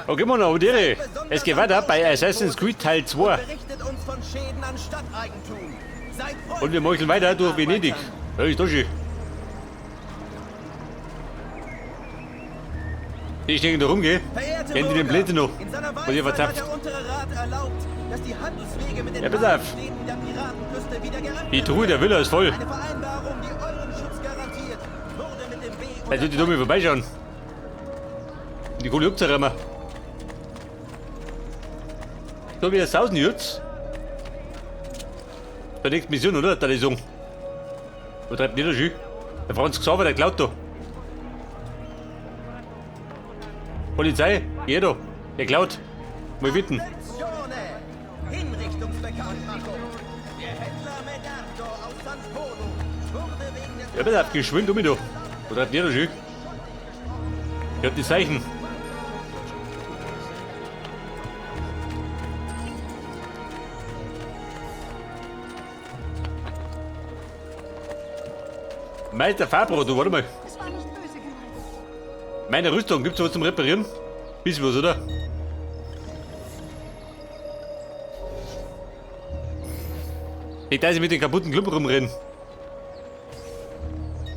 Okay, man, aber die, es geht weiter bei Assassin's Creed Teil 2. Und wir meucheln weiter durch Venedig. Ja, ist doch schön. Ich denke da rumgehe, wenn die den Blinde noch. Und ihr verzapft. Ja, pass auf. Die Truhe der Villa ist voll. Also die dumme vorbeischauen. Die Kohle abzuräumen. So wie das Sausen jetzt. Der nächste Mission, oder? Da die Song. Wo treibt denn der schön? Der Franz Xaver, der klaut da. Polizei, geh da. Der klaut. Mal bitten. Ja, pass auf, geschwind um mich da. Wo treibt denn der schön? Ich hab die Zeichen. Meister Fabro, du, warte mal. Meine Rüstung, gibt's was zum Reparieren? Bisschen was, oder? Nicht, dass ich mit den kaputten Klumpen rumrenne.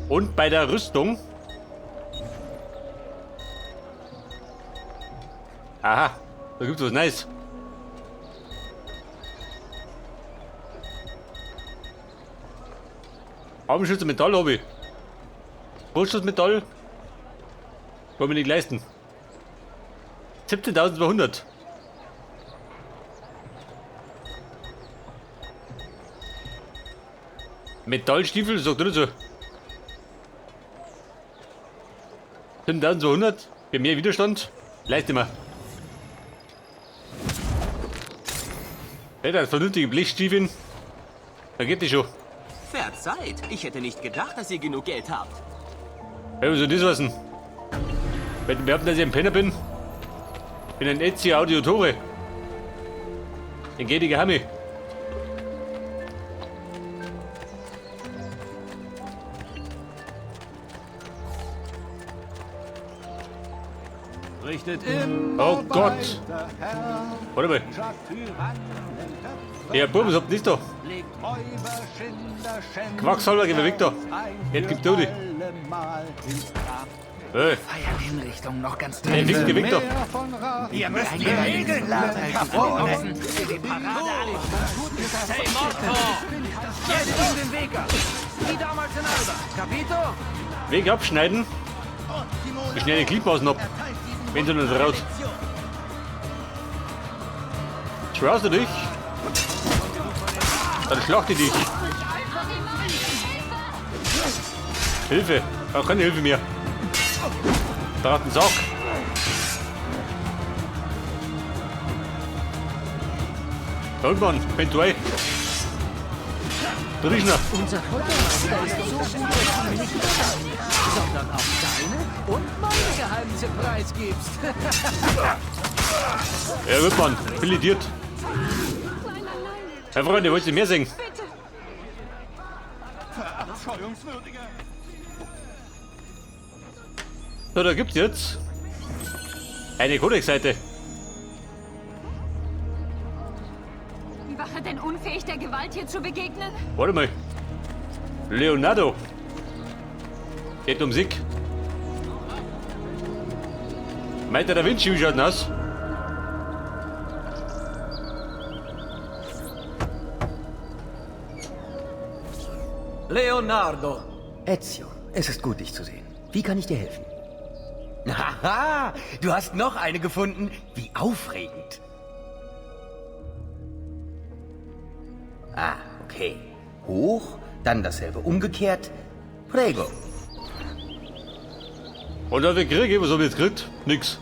Und bei der Rüstung. Aha, da gibt's was Nice. Armschütze Metall habe ich. Brustschutz Metall. Wollen wir nicht leisten. 17.200. Metallstiefel, sagt er so. 7.200. Für mehr Widerstand. Leiste mal. Ja, das vernünftige Blechstiefeln. Da geht die schon. Verzeiht, ich hätte nicht gedacht, dass ihr genug Geld habt. Ja, wieso das wissen? Wenn behaupten, dass ich ein Penner bin. Bin ein Ezio Auditore. Den geht die Geheime. Richtet immer Oh Gott. weiter, Herr. Warte mal. Schafft Tyrannen Ja, Bub, was habt ihr da? Legt Räuber, Schinder, Schänder Quacksalber, geh mal weg da. ein Jetzt für gibt Tode. allemal ins Grab. Hey, Feiern Hinrichtung noch ganz hey, fix, geh weg da. Mehr von Rat Ihr müsst die Regeln lernen, Capone. Die Parade alle. Sei morto! Jetzt um den Weg ab. Wie damals in Alba. Capito? Weg abschneiden. Ich schneide die Gliedmaßen ab. Wenn sie nicht raus. Traust du dich? Dann schlachte ich dich. Hilfe! Auch keine Hilfe mehr. Da hat ein Sack. Da unten, Mann, wenn du ein. Drüschner. Unser Foltermeister ist so gut, dass du nicht nur deine, sondern auch deine und meine Geheimnisse preisgibst. Ja gut, Mann. Filetiert. Herr Freunde, wollt ihr mehr singen? So, da gibt's jetzt eine Codex-Seite. War er denn unfähig, der Gewalt hier zu begegnen? Warte mal. Leonardo. Geht um Sieg. Meister Da Vinci, wie schaut denn aus? Leonardo. Ezio, es ist gut, dich zu sehen. Wie kann ich dir helfen? Haha, du hast noch eine gefunden. Wie aufregend. Ah, okay. Hoch, dann dasselbe umgekehrt. Prego. Und da wir kriegen, was hab ich jetzt gekriegt? Nix.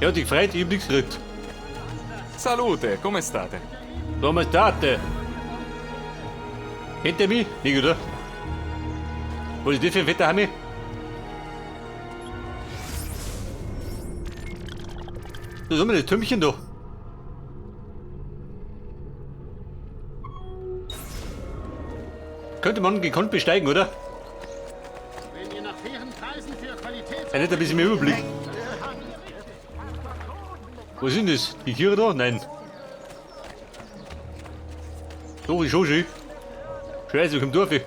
Er hat sich gefreut, ich hab nix gekriegt. Salute, come state? Come state? Kennt ihr mich? Nicht, oder? Was ist das für ein fetter Hammi? Das ist immer das Türmchen da. Könnte man gekonnt besteigen, oder? Wenn ihr nach fairen Preisen für Qualitäts Er hat ein bisschen mehr Überblick. Wo sind das? Die Tiere da? Nein. Doch, ist schon schön. Scheiße, komm durch.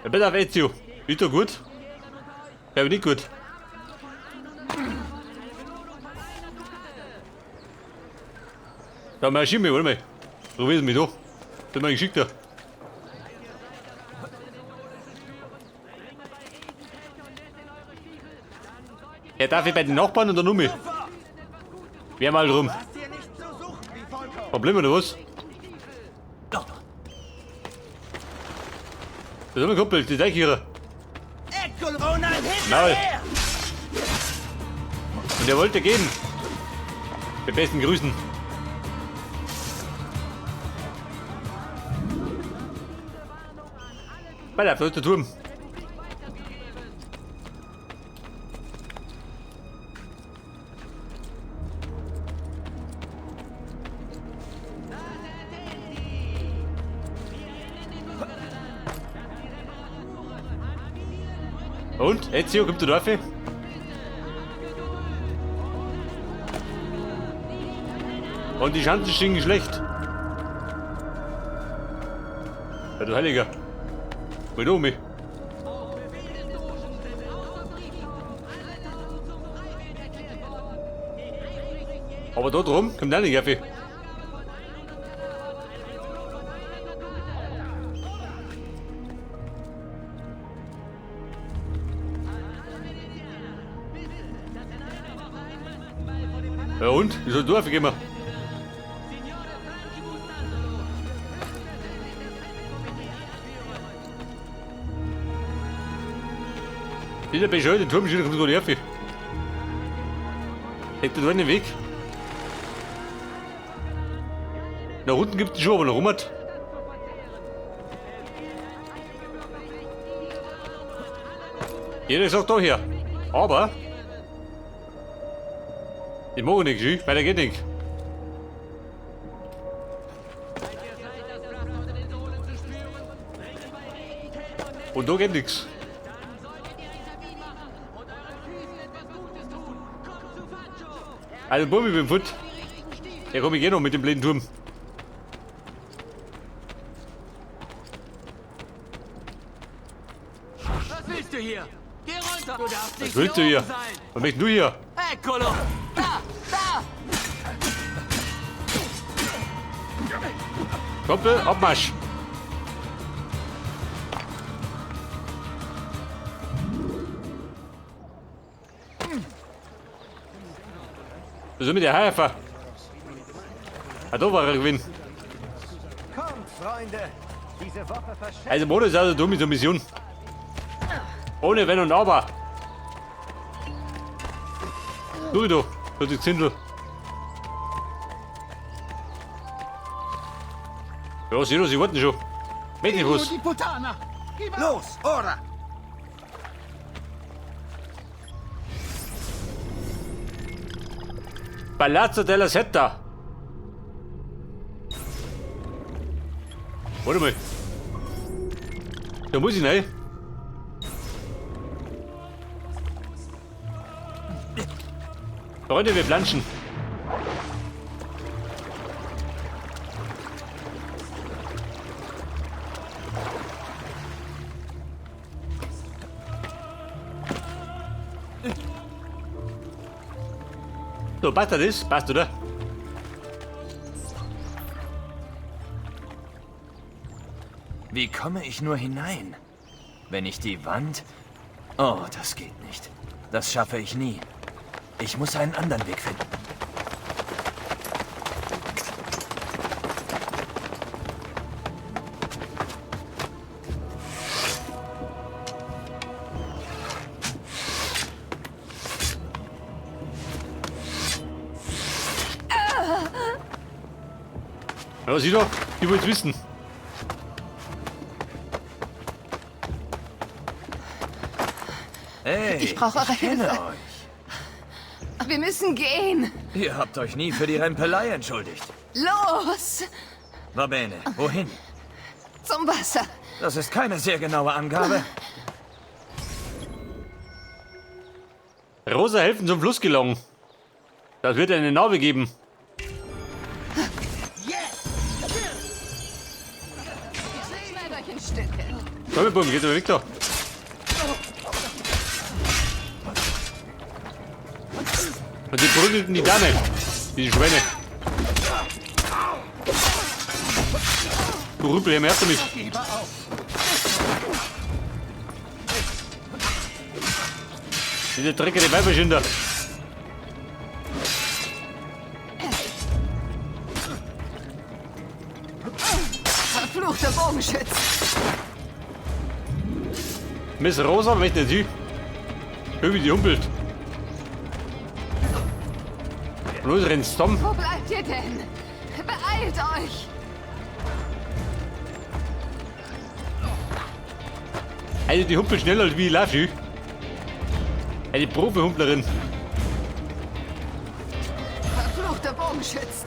Ja, bitte auf Ezio. Ist doch gut. Ja, aber nicht gut. Da mal Schimmel, warte mal. Probier's mich doch. Das ist mein Geschickter. Ja, darf ich bei den Nachbarn oder nur mich? Wer mal drum? Problem oder was? Das ist mein Kumpel, die Deichhierer. Maul. Und er wollte gehen. Mit besten Grüßen. Weiter, da ist der Turm. Und? Ezio, kommt der Dorf? Und die Chancen stehen schlecht. Ja, du Heiliger. Mit um mich. Aber da drum kommt auch nicht Kaffee. Ja und? Wie soll du gehen? Dieser bescheuerte Turm steht kommt gar nicht. Legt da einen Weg? Nach unten gibt es schon, aber nach oben hat. Jeder sagt da her. Aber. Ich mag nicht, weiter geht nicht. Und da geht nichts. Also Bummi mit dem Foot. Ja komm, ich geh noch mit dem blöden Turm. Was willst du hier? Geh runter! Du darfst nicht Was willst du hier? oben sein. Was möchtest du hier? Eccolo! Da! Da! Kumpel, Abmarsch! Das ist mit der Haifer. Ah, da war er gewinn. Kommt, Freunde. Diese Woche verschenkt. Also Modus ist also dumm mit der Mission. Ohne Wenn und Aber. Du, du, du die Zindel. Ja, sieh doch, sie warten schon. Mädchenbus. Los, ora! Palazzo della Setta. Warte mal. Da muss ich rein. Freunde, wir planschen. So, passt das? Passt, oder? Wie komme ich nur hinein? Wenn ich die Wand... Oh, das geht nicht. Das schaffe ich nie. Ich muss einen anderen Weg finden. Ja, sieh doch, die wollen's wissen. Hey, Ich brauche eure ich kenne Hilfe. euch. Wir müssen gehen. Ihr habt euch nie für die Rempelei entschuldigt. Los! Va bene, wohin? Zum Wasser. Das ist keine sehr genaue Angabe. Rosa helfen zum Fluss gelangen. Das wird eine Narbe geben. Schneid euch in Stücke. Komm, Buben, geht aber weg da. Und die prügelten die Dame. Die Schweine. Du Rüppel, her damit. Diese dreckige Weiberschinder. Verfluchter Bogenschütz. Miss Rosa möchte nicht hin. Hör, wie die humpelt. Los, rennt zusammen. Wo bleibt ihr denn? Beeilt euch! Also die humpelt schneller als wie ich laufe. Eine Profi-Humplerin. Verfluchter Bogenschütz.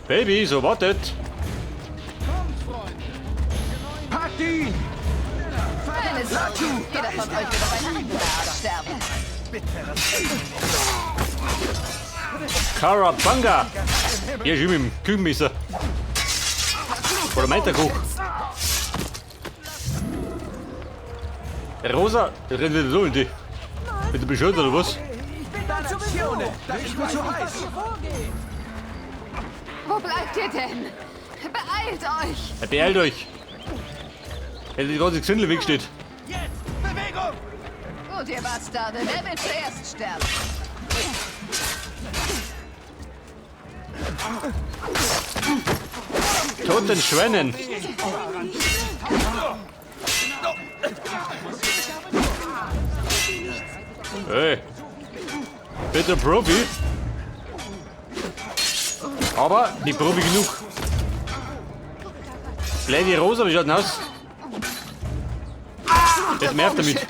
Baby, so wartet. Packt ihn! Keine Sorge. Jeder von euch wird auf eine andere Art sterben. Karabanga. Hier schön mit dem Küchenmesser. Oder meint der Koch? Rosa, das rennt wieder so in die. Mit dem Beschützer oder was? Das ist mir zu heiß! Wo bleibt ihr denn? Beeilt euch! Ja, beeilt euch. Wenn die ganze Gesindel im Weg steht. Jetzt! Bewegung! Gut, ihr Bastarde. Wer will zuerst sterben? Toten Schweinen. Hey. Bitte Profi. Aber nicht Profi genug. Lady Rosa, wie schaut denn aus? Das nervt damit.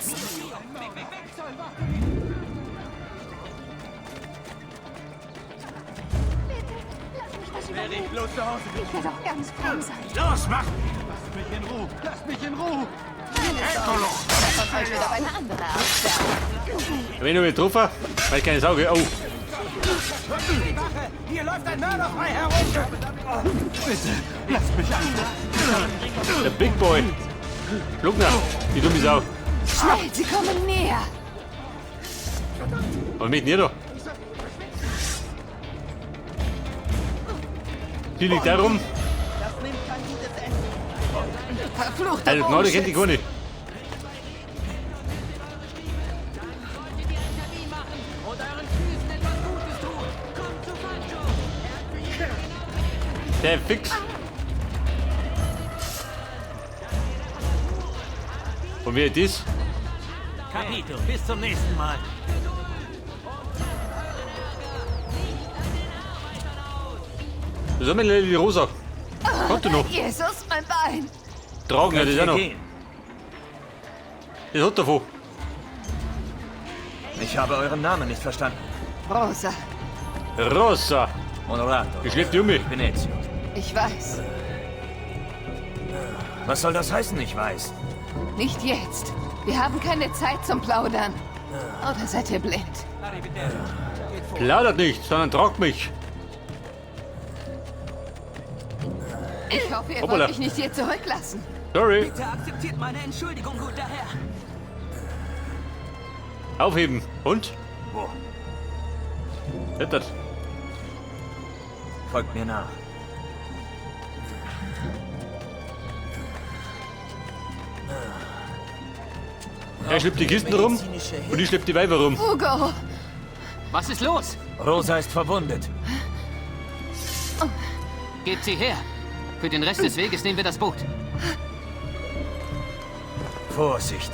Ich werde auch ganz fromm sein. Los, mach! Lasst mich in Ruhe! Lasst mich in Ruhe! Keine Sorge. Jeder von euch wird auf eine andere Art sterben. Wenn du mich getroffen, weil ich keine Sau. Oh, Wache! Hier läuft ein Mörder frei herum! Bitte, lasst mich an! der Big Boy. Schluckner, die dumme Sau. Schnell, sie kommen näher. Und mit dir da. Die liegt da rum. Verfluchter Also Gnade kennt die Bogenschütz. gar nicht. Der fix. Und wer ist das? Capito, bis zum nächsten Mal. Was soll denn die Rosa? Kommt du noch? Jesus, mein Bein. Tragen, ja, das Könnt auch ihr noch. gehen? Das hat davon. Ich habe euren Namen nicht verstanden. Rosa, Rosa. Honorato. Ich schlepp die um mich. Ich bin Ezio. ich weiß. Was soll das heißen, ich weiß? Nicht jetzt. Wir haben keine Zeit zum Plaudern. Oder seid ihr blind? Plaudert nicht, sondern tragt mich. Ich hoffe, ihr Hoppala. wollt mich nicht hier zurücklassen. Sorry. Bitte akzeptiert meine Entschuldigung, guter Herr. Aufheben. Und? Wo? Rettet. Folgt mir nach. Er schleppt die Kisten rum und ich schlepp die Weiber rum. Ugo! Was ist los? Rosa ist verwundet. Gebt sie her. Für den Rest des Weges nehmen wir das Boot. Vorsicht.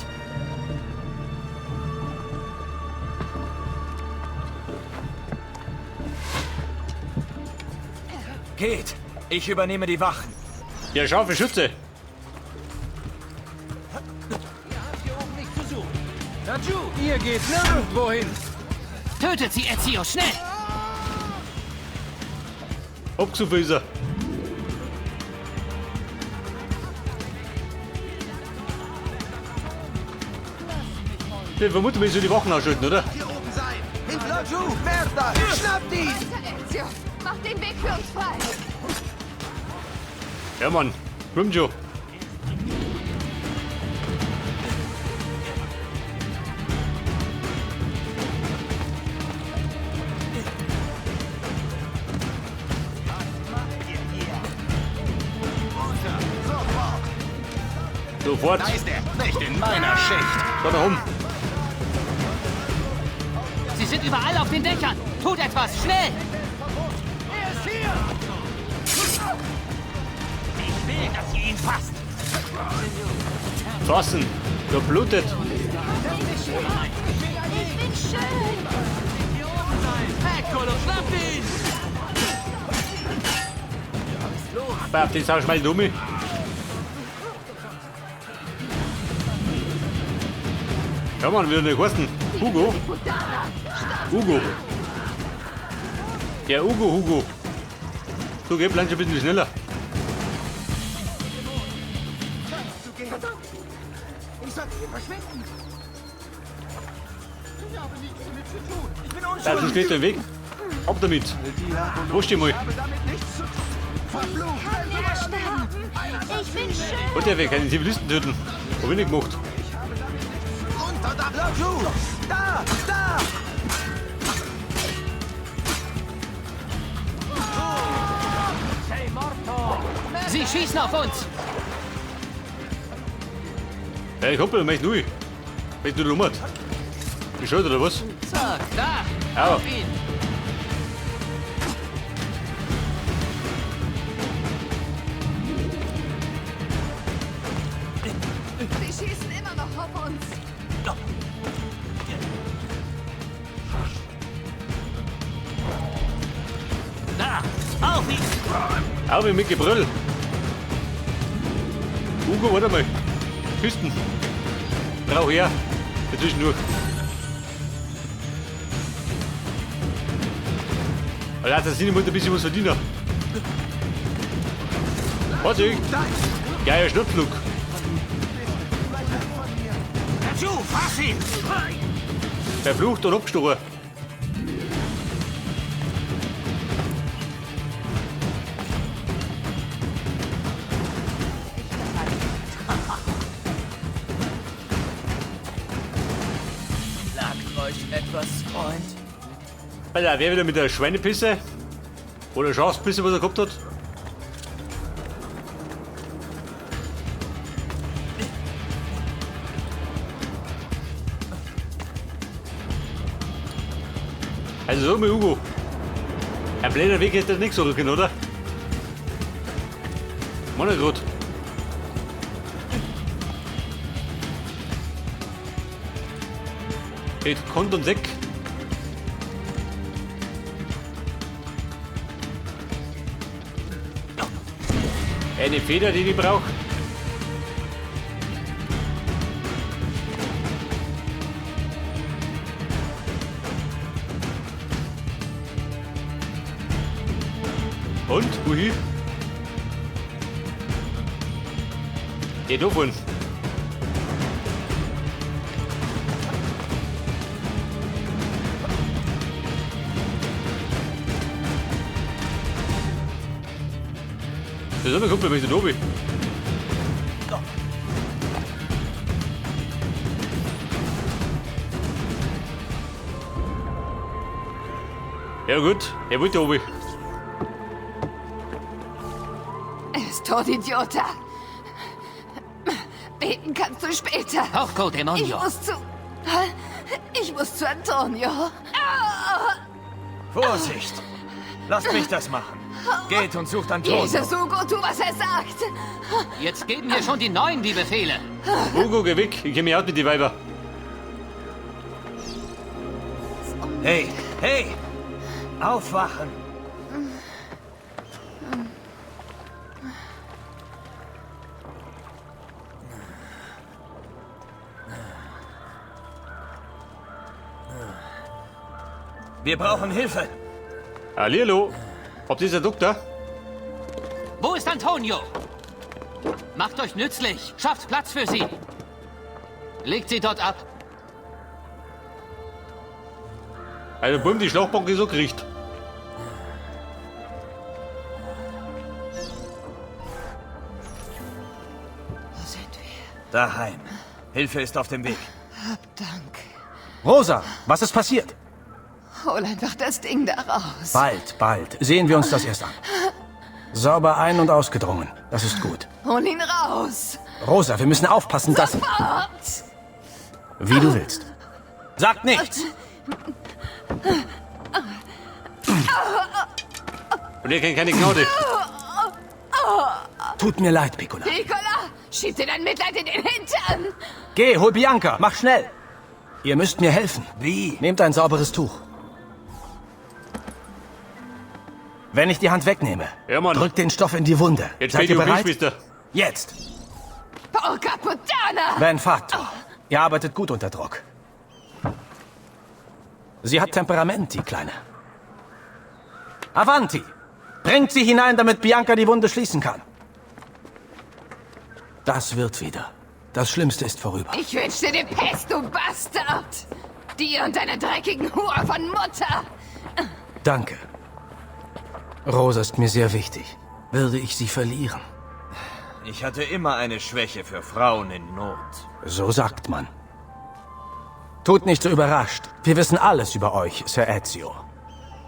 Geht! Ich übernehme die Wachen. Der scharfe Schütze. Laggiù! Ihr geht nirgendwo hin! Tötet sie, Ezio, schnell! Abgesoffen ist er. Den vermuten wir so die Wachen ausschalten, oder? Hier oben sein! Hinter Laggiù! Merda! Schnappt ihn! Weiter, Ezio! Mach den Weg für uns frei! Ja, Mann. Schwimmt schon. Sofort. Da ist er! Nicht in meiner Schicht! Da noch um. Sie sind überall auf den Dächern! Tut etwas, schnell! Er ist hier! Ich will, dass ihr ihn fasst! Fassen. Da blutet. Ich bin schön! Hier oben sein! Eccolo, schnappt ihn! Bei auf den Sau schmeißt um. Ja, Mann, wieder eine Kosten. Hugo. Hugo. Der Hugo, Hugo. So, geh, bleib schon ein bisschen schneller. Ich sollte hier verschwinden! Ich habe nichts damit zu tun! Ich bin Da, unschuldig! du stehst im Weg. Ab damit. Wusch dich mal. Ich habe damit nichts zu tun! Verflucht! Ich bin schön! Und der Weg, keinen Zivilisten töten. Hab ich nicht gemacht. Unter da! Laggiù! Da! Da! Sei morto! Sie schießen auf uns! Hey, Kumpel, möchtest du? Möchtest du lummert? Wie schön, oder was? Zack, da! Au. Auf ihn! Sie schießen immer noch auf uns! Da! Auf ihn! Au, wie mit Gebrüll. Hugo, warte mal. Küsten. Brauch her. Dazwischen durch. Aber das sind muss ein bisschen was verdienen. Vorsicht! Geiler Schnuppflug. Laggiù, fass ihn! Verflucht und abgestochen. Lagt euch etwas, Freund. Alter, wer wieder mit der Schweinepisse? Oder Schafspisse, was er gehabt hat? Also so mit Hugo. Ein blöder Weg ist das nicht so rücken, oder? Mann, gut. Geht Kont und Säck. Eine Feder, die ich brauche. Und? Wohin? Geht davon. Das ist ein Kumpel, möchte Tobi. Ja gut, er wollte obi. Er ist tot, Idiota! Beten kannst du später. Porco Ich demonio! muss zu... Ich muss zu Antonio. Vorsicht! Lasst mich das machen. Geht und sucht Antonio. Jesus, Hugo, tu, was er sagt. Jetzt geben hier schon die Neuen die Befehle. Hugo, geh weg, ich kenn mich aus mit die Weiber. Hey, hey! Aufwachen! Wir brauchen Hilfe. Hallihallo. Ob dieser Doktor? Wo ist Antonio? Macht euch nützlich. Schafft Platz für sie. Legt sie dort ab. Also, Bumm, die Schlauchbank ist so gekriegt. Wo sind wir? Daheim. Hilfe ist auf dem Weg. Hab Dank. Rosa, was ist passiert? Hol einfach das Ding da raus. Bald, bald. Sehen wir uns das erst an. Sauber ein- und ausgedrungen. Das ist gut. Hol ihn raus. Rosa, wir müssen aufpassen, dass... Sofort! Wie du willst. Sagt nichts! Und er kennt keine Gnade. Tut mir leid, Piccola. Piccola, schieb dir dein Mitleid in den Hintern. Geh, hol Bianca. Mach schnell. Ihr müsst mir helfen. Wie? Nehmt ein sauberes Tuch. Wenn ich die Hand wegnehme, Ja, Mann. drückt den Stoff in die Wunde. Jetzt Seid fehlt ihr die bereit? OP-Schwester. Jetzt! Porca puttana! Ben fatto. Ihr arbeitet gut unter Druck. Sie hat Temperament, die Kleine. Avanti! Bringt sie hinein, damit Bianca die Wunde schließen kann. Das wird wieder. Das Schlimmste ist vorüber. Ich wünsche dir die Pest, du Bastard! Dir und deiner dreckigen Hure von Mutter! Danke. Rosa ist mir sehr wichtig. Würde ich sie verlieren. Ich hatte immer eine Schwäche für Frauen in Not. So sagt man. Tut nicht so überrascht. Wir wissen alles über euch, Sir Ezio.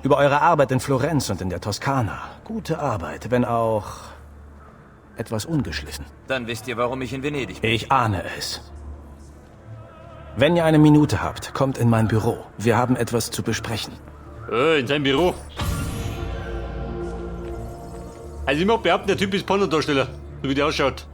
Über eure Arbeit in Florenz und in der Toskana. Gute Arbeit, wenn auch etwas ungeschliffen. Dann wisst ihr, warum ich in Venedig bin. Ich ahne es. Wenn ihr eine Minute habt, kommt in mein Büro. Wir haben etwas zu besprechen. In seinem Büro. Also ich mag behaupten, der Typ ist Pornodarsteller. So wie der ausschaut.